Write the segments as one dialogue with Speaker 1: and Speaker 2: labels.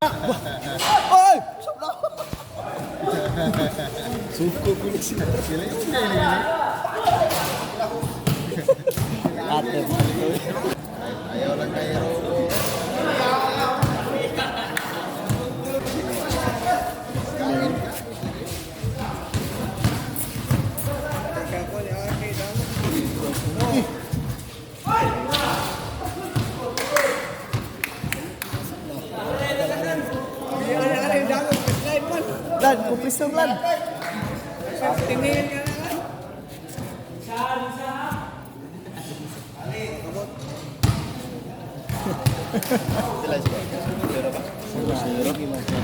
Speaker 1: Oy! Suko ko na siya. Ate.
Speaker 2: Ayaw lang kay Robo. Kain ka.
Speaker 1: Lan, kumplisong lan.
Speaker 2: Sila score. Zero ba?
Speaker 1: Zero. Hindi naman siya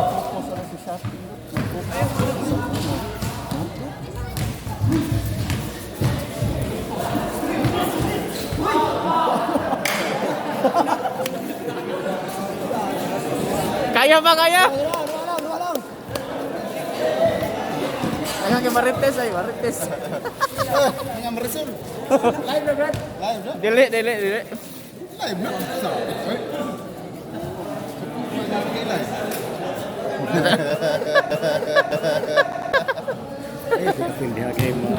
Speaker 1: focus sa si Shopee.
Speaker 3: Kaya ba kaya? Kaya kay Marites ay Marites.
Speaker 2: Nga Marisol. Live na, Brad? Live na?
Speaker 3: Dili dili dili.
Speaker 2: Live na? Sa. Live.
Speaker 1: Eh, hindi ha kay mo.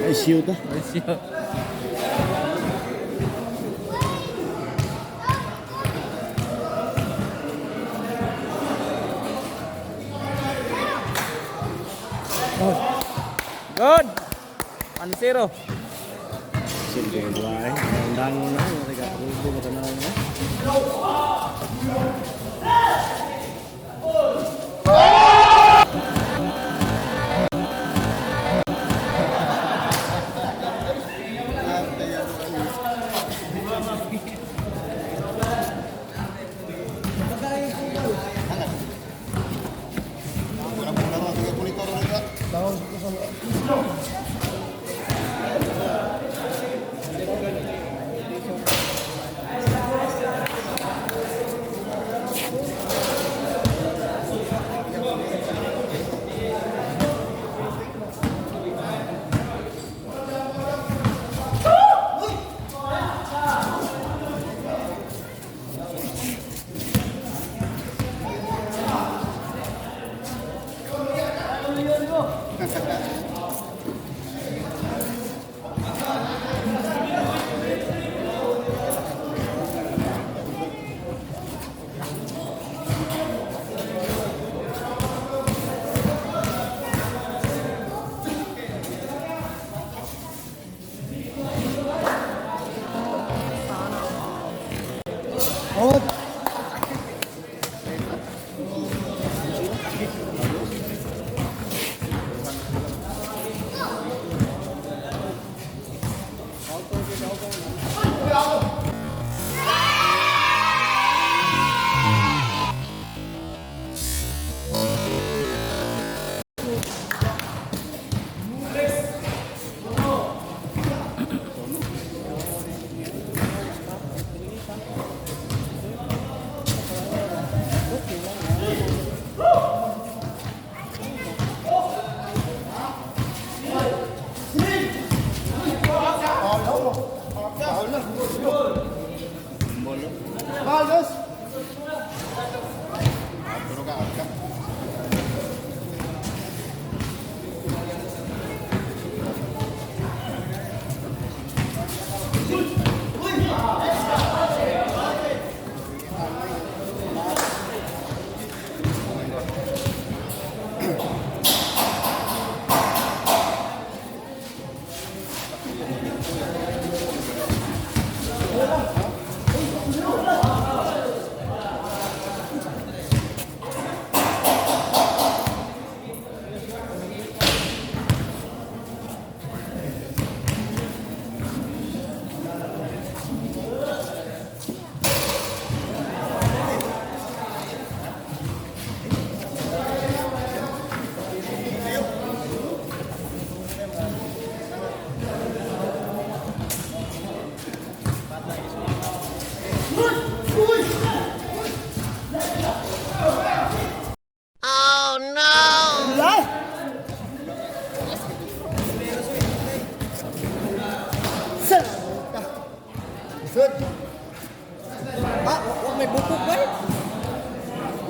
Speaker 1: Ay, siyo ta.
Speaker 3: Good. 1-0.
Speaker 1: Sinte dua eh. Undang na, mereka rubo matanaw na.
Speaker 2: Wala mo laro, sige, monitor na ka.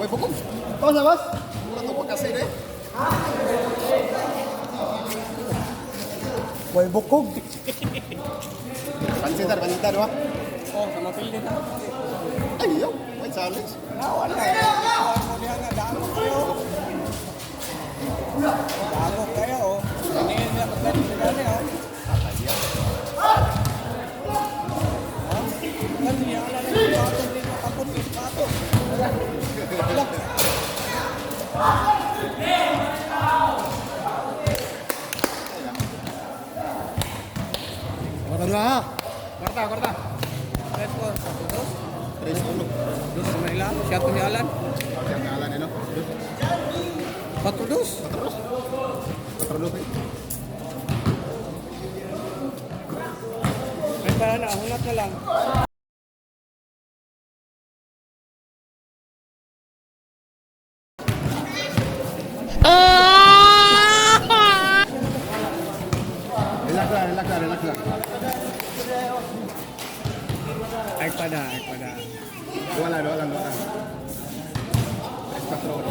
Speaker 2: May bukog. Pausa, boss. Mura to pagkasin eh.
Speaker 1: Way bukog.
Speaker 2: Pansitar, pansitar, wa.
Speaker 3: Oh, sama pilih na.
Speaker 2: Ay, yo. May challenge.
Speaker 3: Wala. Mo diha nga damo kayo. Damo kayo oh. Ini niya pagkain gani oh. Kan niya ala na pato ni kapon ni pato.
Speaker 1: Wala na.
Speaker 2: Korta, korta.
Speaker 3: Tres four, dos.
Speaker 2: 3-1.
Speaker 3: Dos sa Manila, siya to ni Alan.
Speaker 2: Siya nga alan, eh, no? Dos.
Speaker 3: 4-2.
Speaker 2: Patro dos. 4-2, eh.
Speaker 3: Ay para na, hunat na lang.
Speaker 2: Relax lang, relax lang, relax lang.
Speaker 3: Ay pada, ay pada.
Speaker 2: Wala, wala, wala. 3-4.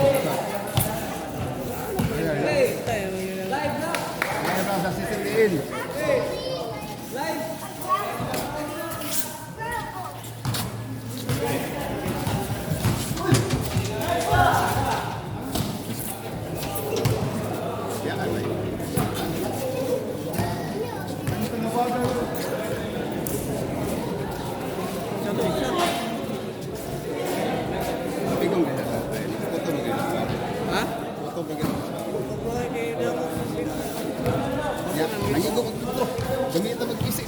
Speaker 2: Live na sa CCTV. Live. Yan, ay. Pigong ganyan sa Foto mo ganyan.
Speaker 3: Ha?
Speaker 2: Foto mo ganyan. Ya, nangigo magtutro. Gamit na mag-isip.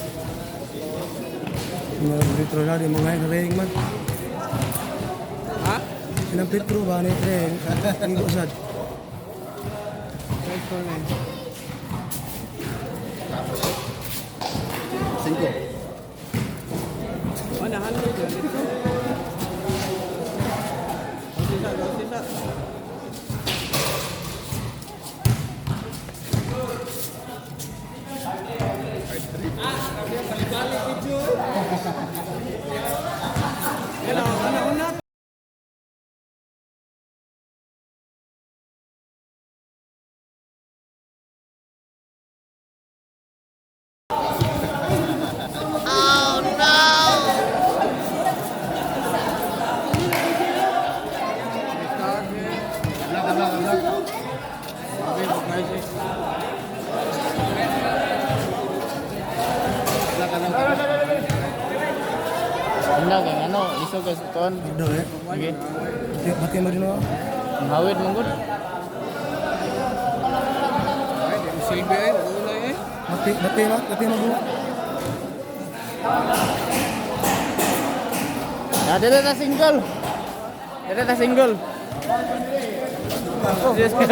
Speaker 1: Mga petro na di mga reng man.
Speaker 3: Ha?
Speaker 1: Ilang petro ba ni reng? Ang usad.
Speaker 3: 3-4 na.
Speaker 2: 5.
Speaker 3: Oh, nahan mo dyan. Dito. Dos isa, dos isa. Ano, ano, ano?
Speaker 2: Habla, habla, habla. Habla, habla, habla.
Speaker 3: Ano, kay ano, iso kay kon.
Speaker 1: Do eh.
Speaker 3: Okay.
Speaker 1: Bati mo din mo.
Speaker 3: Hawid mong gud. Ay, di silbi ay, ulay eh.
Speaker 1: Bati bati mo, bati mo buwa.
Speaker 3: Ah, dito ta single. Dito ta single. Diyos ko.